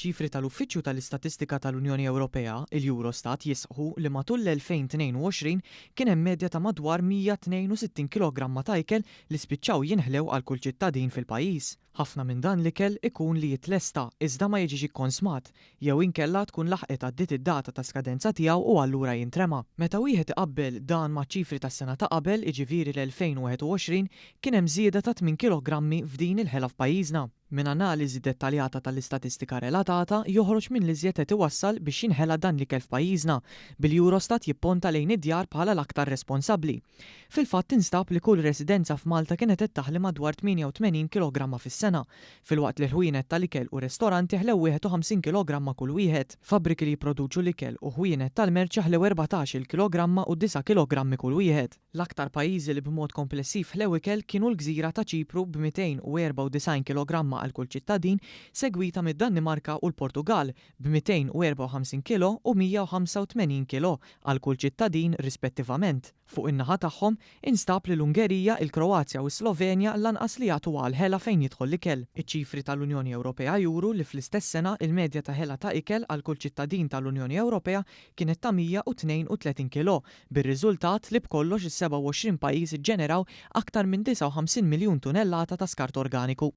Ċifri tal-Uffiċċju tal-Istatistika tal-Unjoni Ewropea, il-Eurostat, jisħqu li matul l-2022 kien hemm medja ta' madwar 162 kilogramma ta' ikel li spiċċaw jinħlew għal kull ċittadin fil-pajjiż. Ħafna minn dan l-ikel ikun li jitlesta iżda ma jiġix ikkonsmat, jew inkella tkun laħqet għaddiet id-data ta' skadenza tiegħu u allura jintrema. Meta wieħed iqabbel dan maċ-ċifri tas-sena ta' qabel, jiġifieri l-2021, kien hemm żieda ta' tmien kilogrammi f'din il-ħela f'pajjiżna. Minn analiżi dettaljata tal-istatistika relatata joħroġ min l-iżjed qed iwassal biex jinħela dan l-ikel f'pajjiżna, bil-Eurostat jipponta lejn id-djar bħala l-aktar responsabbli. Fil-fatt instab li kull residenza f'Malta kienet qed taħli madwar 88 kilogramma fis-sena, filwaqt li ħwienet tal-ikel u restoranti ħlew 51 kilogramma kull wieħed. Fabbriki li jipproduċu l-ikel u ħwienet tal-merċa ħlew 14-il kilogramma u disa' kilogrammi kull wieħed. L-aktar pajjiżi li b'mod komplessiv ħlew ikel kienu l-gżira ta' Ċipru b'294 kilogramma għal kull ċittadin, segwita mid-Danimarka u l-Portugall b'254 kilo u 185 kilo għal kull ċittadin rispettivament. Fuq in-naħa tagħhom, instab li l-Ungerija, il-Kroazja u s-Slovenja lanqas li jagħtu għall-ħela fejn jidħol l-ikel. Iċ-ċifri tal-Unjoni Ewropea juru li fl-istess sena il-medja ta' ħela ta' ikel għal kull ċittadin tal-Unjoni Ewropea kienet ta' 132 kilo, bir-riżultat li b'kollox is-27 pajjiż iġġeneraw aktar minn 59 miljun tunellata ta' skart organiku.